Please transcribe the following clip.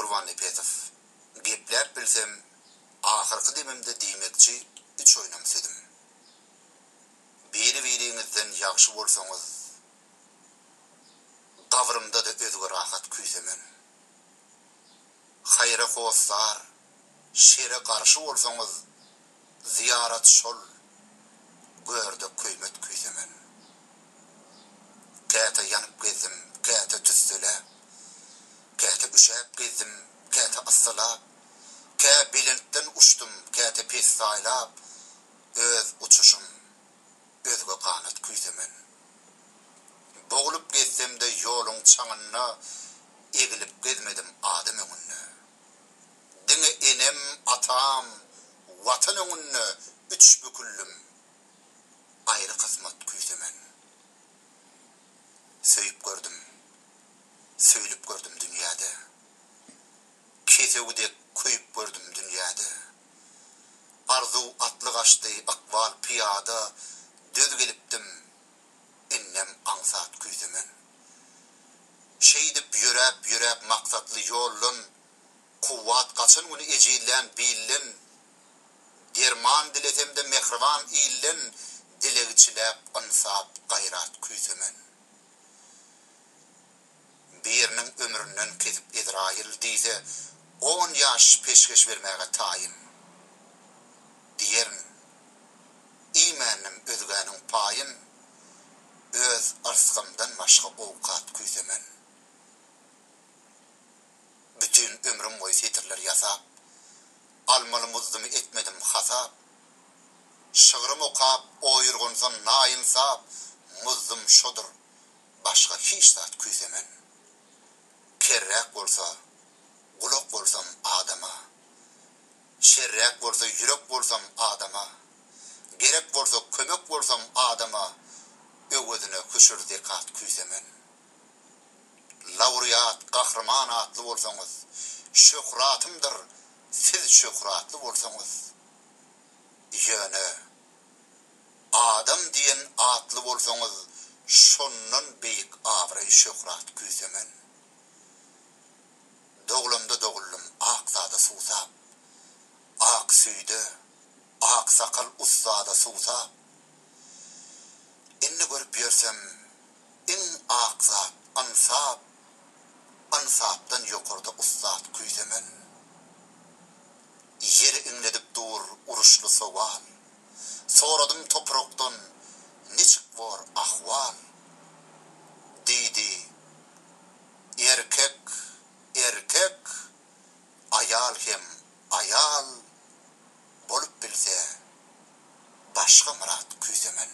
Gurbannepesow. Gepläp bilsem, ahyrky demimde diýmekçi üç oýnam sözüm. Biri-biriňizden ýagşy bolsaňyz, gabrymda-da özge rahat küýsemen. Haýra hossar, şere garşy bolsaňyz, zyýarat şol, görde köýmet küýsemen. Käte ýanyp gezdim, käte tüsseläp, Käte üşäp gezdim, käte yssylap, Kä belentden uçdum, käte pessaýlap, Öz uçuşym, özge ganat küýsemen. Boglup gezsem-de ýoluň çaňynda, Egilip gezmedim adam öňünde. Diňe enem, atam, Watan öňünde Üç büküldim, aýry kysmat küýsemen. Söýüp gördüm, söýlüp gördüm dünýäde. Kesewi dek köýüp gördüm dünýäde. Arzuw atly gaçdy, ykbal pyýada, Döz gelipdim, indem aňsat küýsemen. Şeýdip ýöräp-ýöräp maksatly ýoldan, Kuwwat gaçan güni ejizlän bilden, Derman dilesem-de mähriban ilden, Dilegçiläp ynsap, gaýrat küýsemen. Biriniň ömründen kesip Ezraýyl diýse, on ýaş peşgeş bermäge taýyn. Diýerin, iýmändim özgäniň paýyn, öz yrsgymdan başga owkat küýsemen. Bütin ömrüm boýy setirler ýasap, almaly muzdumy etmedim hasap. Şygrym okap oýurgansa naýynsap, muzdum şodur, başga hiç zat küýsemen. Kerräk bolsa, gulak bolsam adama, Şerräk bolsa, ýürek bolsam adama, Gerek bolsa, kömek bolsam adama, Öwezine hüşür-zekat küýsemen. Laureat, gahryman atly bolsaňyz, Şöhratymdyr, siz şöhratly bolsaňyz. Ýöne, Adam diýen atly bolsaňyz, Şondan beýik abraý-şöhrat küýsemen. Doglamda doguldym ak zada suwsap, Ak süýde, ak sakal ussada suwsap. Indi görüp ýörsem, iň ak zat ynsap, Ynsapdan ýokarda ussat küýsemen. Ýeri iňledip dur uruşly sowal. Soradym toprakdan, niçik bor ahwal? Diýdi, Erkek, erkek, aýal hem aýal, Bolup bilse, başga myrat küýsemen.